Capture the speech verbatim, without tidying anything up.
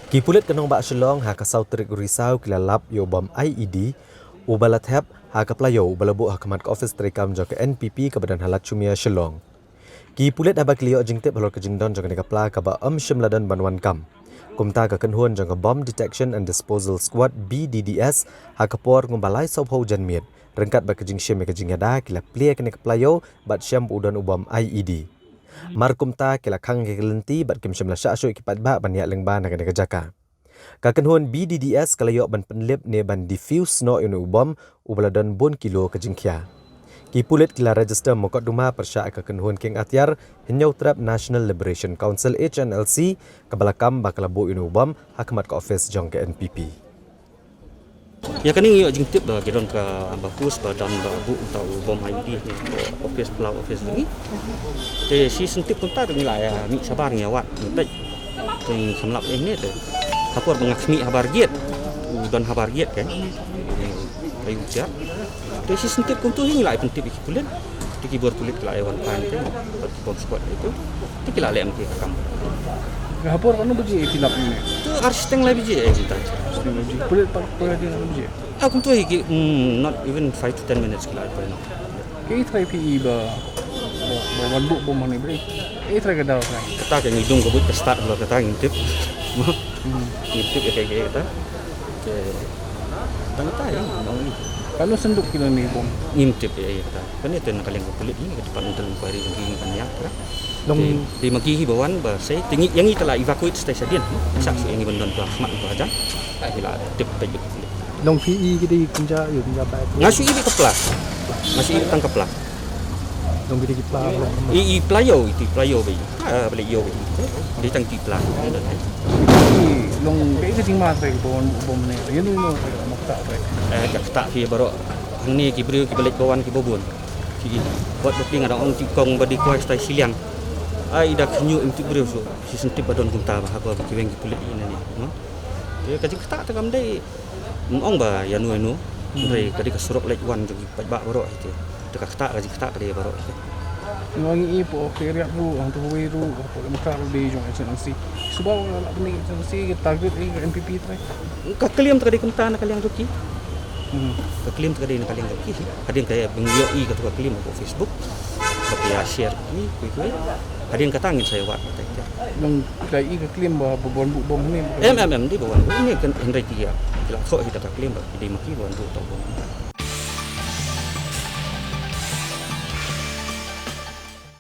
Ki pulit ka nongbah Shillong ha ka saw tarik u Risaw ki la lap ïa u bom I E D uba la thep ha ka playo uba la buh ha khmat ka office treikam jong ka N P P kaba don ha Lachumia, Shillong. Ki pulit haba ki la ïoh jingtip halor ka jingdon jong kane ka pla kaba ym shym la don ban wan kam, kumta ka kynhun jong ka Bomb Detection and Disposal Squad, B D D S, ha ka por kumba lai sawphew janmiet, ryngkat bad ka jingshim ïa ka jingïada, ki la plie kane ka playo bad shem ba u don u bom I E D. Mar kumta ki la khang ïa ki lynti bad kim shym la shah shuh ïa ki paidbah ban ïaid lyngba na kane ka jaka. Ka kynhun B D D S ka la ïoh ban pynlip ne ban defuse noh ïa une u bom uba la don bun kilo ka jingkhia. Ki pulit ki la register mukotduma pyrshah ïa ka kynhun kieng atiar Hynñiewtrep National Liberation Council, H N L C, kaba la kam ba ka la buh ïa une u bom ha khmat ka office jong ka N P P. Ïa kane ngi ïoh jingtip ba ki don kaba pus ba don ba buh uta u bom I E D ha office, pla office jong ngi. Te shisien tip kumta te ngi la ïa mih shabar ngi ïa wad ngi peit. Te ngi samlap eh ne te. Ha por ba nga khmih habar giat. U don habar giat kan. Ayu cia. Te shisien tip kumta hi ngi la ïa pyntip ïa ki pulit. Te ki bor pulit ki la ïa wan pan te. Bad ki bom squad itu. Te ki la leh em ki ka kam. Ka ha por katno baje phi lap ne? Tu ar shiteng lai baje eh jita. Pulit pat pura dia katno baje? Ah, kumta hi ki, mm, not even five to ten minutes ki la ïa poi noh. Kaei trai phi i ba, ba, ba wan buh bom hangne bre? Kaei trai ka daw trai? Kata ka ngi dum ka buit ka start halor kata ngim tip. Ngim tip ïa kaei kaei kata. Te tang kata ïa ngi nong ni. Katno synduk kilo ne bom? Ngim tip ïa ïa kata. Kane te na ka liang ka pulit hi, ka departmental inquiry jong ki ngi ban ïa kata. Long te, te ma ki hi ba wan ba sei te ngi ïa ngi te la evacuate stai shadien. Sa shu ïa ngi ban don tu ha khmat tu hajan. Ngi la tip peit ïa ki pulit. Long phi i ki dei kynja ïa kynja ba. Nga shu i beit ka pla. Nga shu i beit tang ka pla. Long ki dei ki pla long. I i pla ïoh, i ti pla ïoh beit. Ah, balik ïoh beit. Dei tang ti pla. Long beit ka jingma trai ki bom bom ne. Ïa nu ïa nu trai ka mokta trai. Eh, ka kata phi baroh. Hangne ki briew ki balik ba wan ki ba bun. Ki wat ba phi nga dang ong ti kong ba dei kwai stai shiliang. Ai da khynñiuh im ti briew so. Shisien tip ba don kumta ba haba ba ki weng ki pulit ïa ne. No? Ïa ka jingkata te kam dei. Ong ba ïa nu ïa nu. Hynrei ka dei ka surok leit wan jong ki paidbah baroh hi te. Te ka kata ka jingkata ka dei baroh hi te. Nga ngi i po ki riak ru hangtu wei ru po lem ka ru dei jong H N C. Suba u la la bni H N C ki target i N P P trai. Ka claim te ka dei kumta na ka liang jong ki. Ka claim te ka dei na ka liang jong ki. Hadien ka ïa bynriew i ka tu ka claim ko Facebook. Ka ïa share ki kui kui. Hadien kata ngin sa ïa wad kata ïa. Nong ka i ka claim ba ba wan buh bom ne. Em em em dei ba wan buh ne kan hynrei ki ïa. Ki la thoh hi da ka claim ba ki dei ma ki ba wan buh to bom.